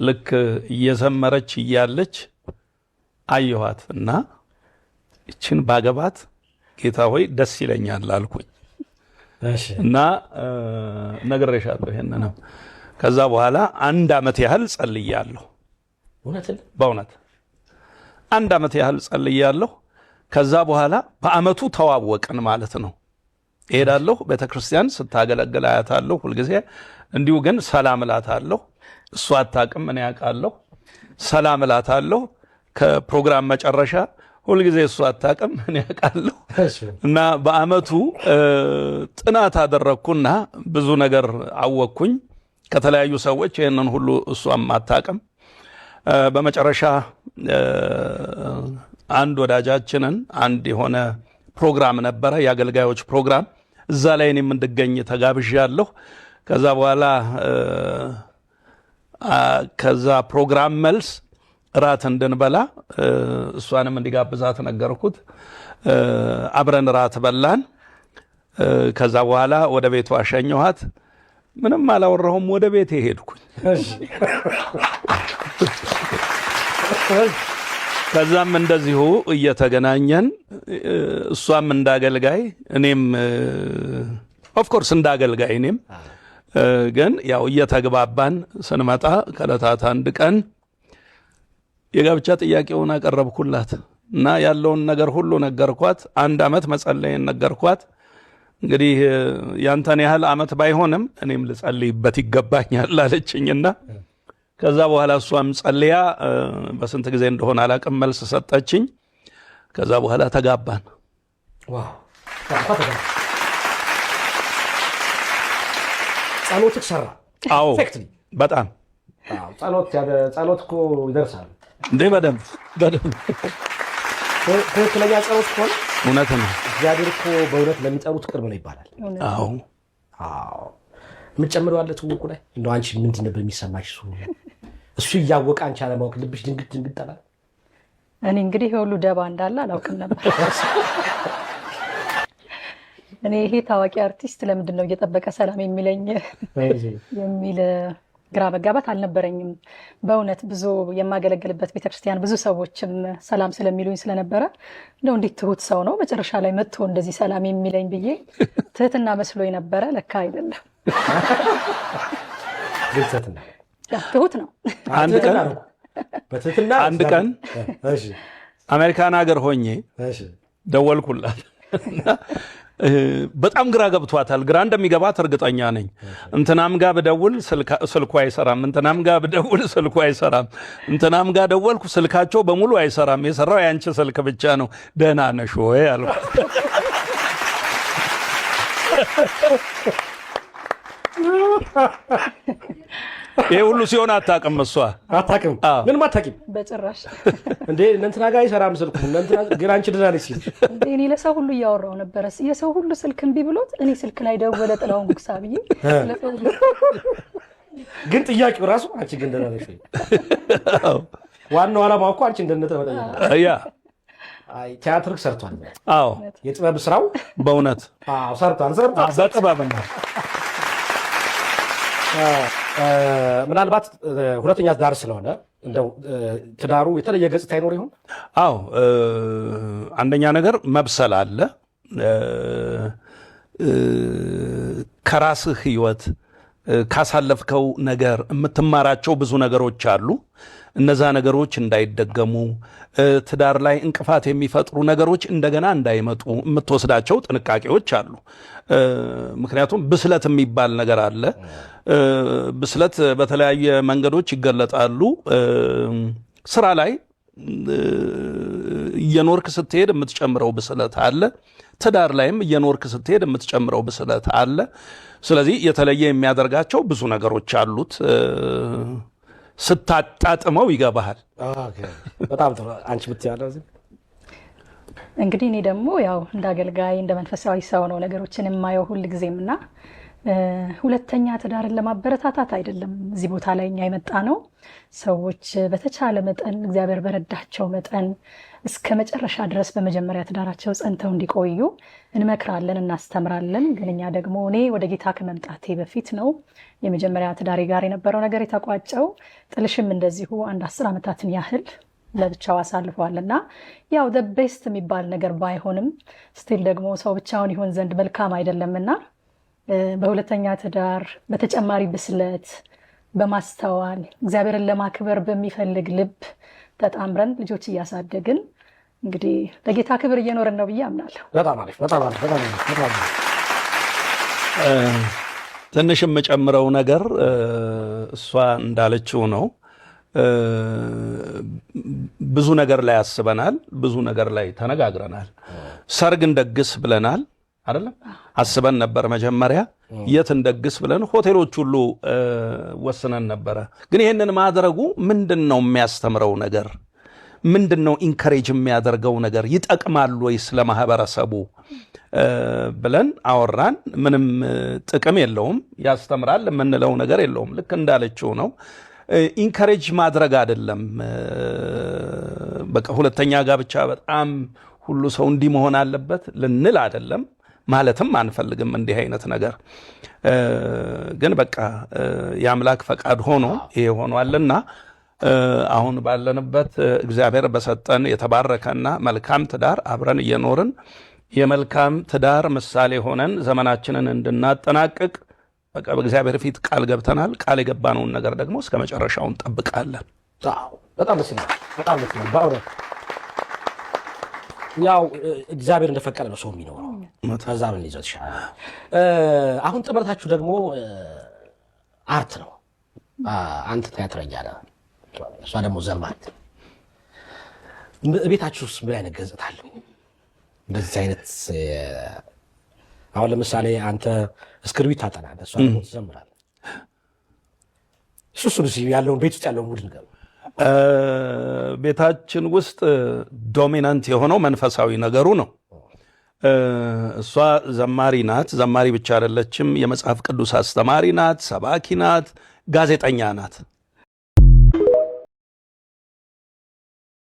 ልክ እየዘመረች እያለች አየኋት እና ይችን ባገባት ጌታ ሆይ ደስ ይለኛል አልኩኝ። እና ነግሬሻለሁ ይሄንንም። ከዛ በኋላ አንድ ዓመት ያህል ጸልያለሁ። በእውነት አንድ ዓመት ያህል ጸልያለሁ። ከዛ በኋላ በአመቱ ተዋወቅን ማለት ነው። እሄዳለሁ፣ ቤተክርስቲያን ስታገለግል አያታለሁ ሁልጊዜ። እንዲሁ ግን ሰላም እላታለሁ። እሷ አታውቅም፣ እኔ አውቃለሁ። ሰላም እላታለሁ። ከፕሮግራም መጨረሻ ሁልጊዜ እሷ አታውቅም፣ እኔ አውቃለሁ። እና በአመቱ ጥናት አደረግኩና ብዙ ነገር አወቅኩኝ ከተለያዩ ሰዎች። ይህንን ሁሉ እሷም አታውቅም። በመጨረሻ አንድ ወዳጃችንን አንድ የሆነ ፕሮግራም ነበረ፣ የአገልጋዮች ፕሮግራም። እዛ ላይ እኔም እንድገኝ ተጋብዣለሁ። ከዛ በኋላ ከዛ ፕሮግራም መልስ እራት እንድንበላ እሷንም እንዲጋብዛት ነገርኩት። አብረን እራት በላን። ከዛ በኋላ ወደ ቤቷ አሸኘኋት። ምንም አላወራሁም፣ ወደ ቤቴ ሄድኩኝ። ከዛም እንደዚሁ እየተገናኘን እሷም እንዳገልጋይ እኔም of course እንዳገልጋይ እኔም ግን ያው እየተግባባን ስንመጣ ከዕለታት አንድ ቀን የጋብቻ ጥያቄውን አቀረብኩላት እና ያለውን ነገር ሁሉ ነገርኳት። አንድ ዓመት መጸለይን ነገርኳት። እንግዲህ ያንተን ያህል ዓመት ባይሆንም እኔም ልጸልይበት ይገባኛል አለችኝና ከዛ በኋላ እሷም ጸልያ በስንት ጊዜ እንደሆነ አላቅም መልስ ሰጠችኝ። ከዛ በኋላ ተጋባን። ጸሎትህ ሰራ። አዎ በጣም ጸሎት እኮ ይደርሳል እንዴ! በደንብ በደንብ ትክክለኛ ጸሎት ከሆነ እውነት ነው። እግዚአብሔር እኮ በእውነት ለሚጠሩት ቅርብ ነው ይባላል። አዎ አዎ። የምትጨምሪው አለ ትውውቁ ላይ? እንደው አንቺ ምንድን ነበር የሚሰማሽ? እሱ እያወቀ አንቺ አለማወቅ ልብሽ ድንግጥ ድንግጥ አላለ? እኔ እንግዲህ ይሄ ሁሉ ደባ እንዳለ አላውቅም ነበር። እኔ ይሄ ታዋቂ አርቲስት ለምንድን ነው እየጠበቀ ሰላም የሚለኝ የሚል ግራ መጋባት አልነበረኝም። በእውነት ብዙ የማገለግልበት ቤተክርስቲያን ብዙ ሰዎችም ሰላም ስለሚሉኝ ስለነበረ እንደው እንዴት ትሁት ሰው ነው መጨረሻ ላይ መጥቶ እንደዚህ ሰላም የሚለኝ ብዬ ትህትና መስሎኝ ነበረ። ለካ አይደለም፣ ትሁት ነው። አንድ ቀን አሜሪካን ሀገር ሆኜ ደወልኩላት። በጣም ግራ ገብቷታል። ግራ እንደሚገባት እርግጠኛ ነኝ። እንትናም ጋ ብደውል ስልኩ አይሰራም፣ እንትናም ጋ ብደውል ስልኩ አይሰራም፣ እንትናም ጋ ደወልኩ ስልካቸው በሙሉ አይሰራም። የሰራው የአንቺ ስልክ ብቻ ነው። ደህና ነሽ ወይ አልኳት። ይሄ ሁሉ ሲሆን አታውቅም፣ እሷ አታውቅም፣ ምንም አታውቂም በጭራሽ። እንዴ እነ እንትና ጋር አይሰራም ስልኩ፣ እነ እንትና ግን አንቺ ደህና ነሽ ሲልሽ እንዴ እኔ ለሰው ሁሉ እያወራሁ ነበረ። የሰው ሁሉ ስልክ እምቢ ብሎት እኔ ስልክ ላይ ደወለ ጥላሁን ጉግሳ ብዬ። ግን ጥያቄው ራሱ አንቺ ግን ደህና ነሽ ወይ? ዋናው ዓላማው እኮ አንቺ እንደነት ነው መጠየቅ። ያ አይ ቲያትር ሰርቷል። አዎ የጥበብ ስራው በእውነት አዎ ሰርቷል፣ ሰርቷል በጥበብ ነው። ምናልባት ሁለተኛ ትዳር ስለሆነ እንደው ትዳሩ የተለየ ገጽታ ይኖር ይሆን? አዎ አንደኛ ነገር መብሰል አለ። ከራስህ ህይወት ካሳለፍከው ነገር የምትማራቸው ብዙ ነገሮች አሉ። እነዛ ነገሮች እንዳይደገሙ ትዳር ላይ እንቅፋት የሚፈጥሩ ነገሮች እንደገና እንዳይመጡ የምትወስዳቸው ጥንቃቄዎች አሉ። ምክንያቱም ብስለት የሚባል ነገር አለ። ብስለት በተለያየ መንገዶች ይገለጣሉ። ስራ ላይ እየኖርክ ስትሄድ የምትጨምረው ብስለት አለ። ትዳር ላይም እየኖርክ ስትሄድ የምትጨምረው ብስለት አለ። ስለዚህ የተለየ የሚያደርጋቸው ብዙ ነገሮች አሉት። ስታጣጥመው ይገባሃል። በጣም ጥሩ። አንቺ ብትያለሁ እዚህ እንግዲህ እኔ ደግሞ ያው እንደ አገልጋይ እንደ መንፈሳዊ ሰው ነው ነገሮችን የማየው ሁል ጊዜም እና ሁለተኛ ትዳርን ለማበረታታት አይደለም እዚህ ቦታ ላይ እኛ የመጣነው። ሰዎች በተቻለ መጠን፣ እግዚአብሔር በረዳቸው መጠን፣ እስከ መጨረሻ ድረስ በመጀመሪያ ትዳራቸው ጸንተው እንዲቆዩ እንመክራለን፣ እናስተምራለን። ግን እኛ ደግሞ እኔ ወደ ጌታ ከመምጣቴ በፊት ነው የመጀመሪያ ትዳሬ ጋር የነበረው ነገር የተቋጨው። ጥልሽም እንደዚሁ አንድ 10 ዓመታትን ያህል ለብቻው አሳልፈዋል። እና ያው the best የሚባል ነገር ባይሆንም still ደግሞ ሰው ብቻውን ይሆን ዘንድ መልካም አይደለምና በሁለተኛ ትዳር በተጨማሪ ብስለት፣ በማስተዋል፣ እግዚአብሔርን ለማክበር በሚፈልግ ልብ ተጣምረን ልጆች እያሳደግን እንግዲህ ለጌታ ክብር እየኖርን ነው ብዬ አምናለሁ። በጣም አሪፍ፣ በጣም አሪፍ፣ በጣም አሪፍ፣ በጣም አሪፍ። ትንሽ የምጨምረው ነገር እሷ እንዳለችው ነው። ብዙ ነገር ላይ አስበናል። ብዙ ነገር ላይ ተነጋግረናል። ሰርግ እንደግስ ብለናል አይደለም? አስበን ነበር። መጀመሪያ የት እንደግስ ብለን ሆቴሎች ሁሉ ወስነን ነበረ። ግን ይህንን ማድረጉ ምንድን ነው የሚያስተምረው ነገር? ምንድን ነው encourage የሚያደርገው ነገር? ይጠቅማል ወይስ ለማህበረሰቡ ብለን አወራን። ምንም ጥቅም የለውም፣ ያስተምራል የምንለው ነገር የለውም። ልክ እንዳለችው ነው። Encourage ማድረግ አይደለም። በቃ ሁለተኛ ጋብቻ በጣም ሁሉ ሰው እንዲህ መሆን አለበት ልንል አይደለም፣ ማለትም አንፈልግም እንዲህ አይነት ነገር። ግን በቃ የአምላክ ፈቃድ ሆኖ ይሄ ሆኗልና አሁን ባለንበት እግዚአብሔር በሰጠን የተባረከና መልካም ትዳር አብረን እየኖርን የመልካም ትዳር ምሳሌ ሆነን ዘመናችንን እንድናጠናቅቅ በቃ በእግዚአብሔር ፊት ቃል ገብተናል። ቃል የገባነውን ነገር ደግሞ እስከ መጨረሻው እንጠብቃለን። አዎ፣ በጣም ደስ ይላል። በጣም ደስ ይላል በእውነት። ያው እግዚአብሔር እንደፈቀደ ነው ሰው የሚኖረው። ከዛ ምን ይዘው ይሻላል። አሁን ጥምረታችሁ ደግሞ art ነው። አንተ ቲያትረኛ ነህ፣ እሷ ደግሞ ዘማሪት። ቤታችሁ ውስጥ ምን አይነት ገጽታ አለው? እንደዚህ አይነት አሁን ለምሳሌ አንተ እስክርቢት ታጠናለህ፣ እሷ ደግሞ ትዘምራለህ። እሱን እስኪ ያለውን ቤት ውስጥ ያለውን mood ንገሩን። ቤታችን ውስጥ dominant የሆነው መንፈሳዊ ነገሩ ነው። እሷ ዘማሪ ናት። ዘማሪ ብቻ አይደለችም፣ የመጽሐፍ ቅዱስ አስተማሪ ናት፣ ሰባኪ ናት፣ ጋዜጠኛ ናት።